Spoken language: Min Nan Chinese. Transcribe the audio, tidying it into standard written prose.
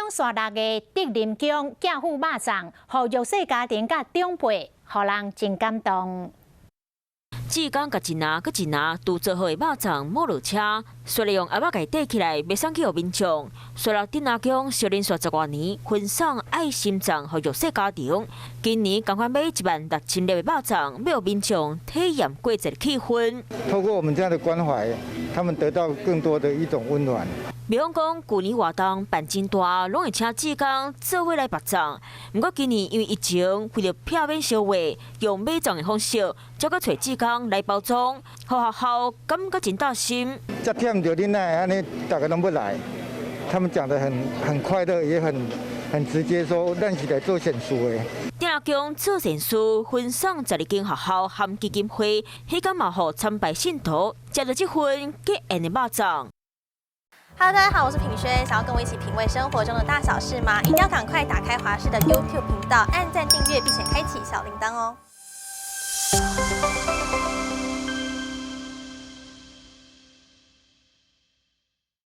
中山六的竹林宮寄付肉粽，予弱勢家庭佮長輩，予人真感動。志工共一籃閣一籃拄做好的肉粽抹落車，煞來用盒仔共綴起來，欲送去予民眾。煞來竹林宮相連續10外年分送愛心粽予弱勢家庭，今年仝款買16,000粒的肉粽，欲予民眾體驗過節氣氛。透過我們這樣的關懷，他們得到更多的一種溫暖。廟方講，舊年活動辦真大，攏會請志工做伙來縛粽。毋過今年因為疫情，為著避免相話，用買粽的方式，才閣揣志工來包裝，予學校感覺真貼心。遮忝著恁來按呢，逐家攏欲來，他們講得很快樂，也很直接，說咱是來做善事的。竹林宮做善事，分送12間學校和基金會，彼工嘛予參拜信徒食著這份結緣的肉粽。 Hello，大家好，我是品軒，想要跟我一起品味生活中的大小事嗎？一定要趕快打開華視的 YouTube 頻道，按讚訂閱，並且開啟小鈴鐺哦。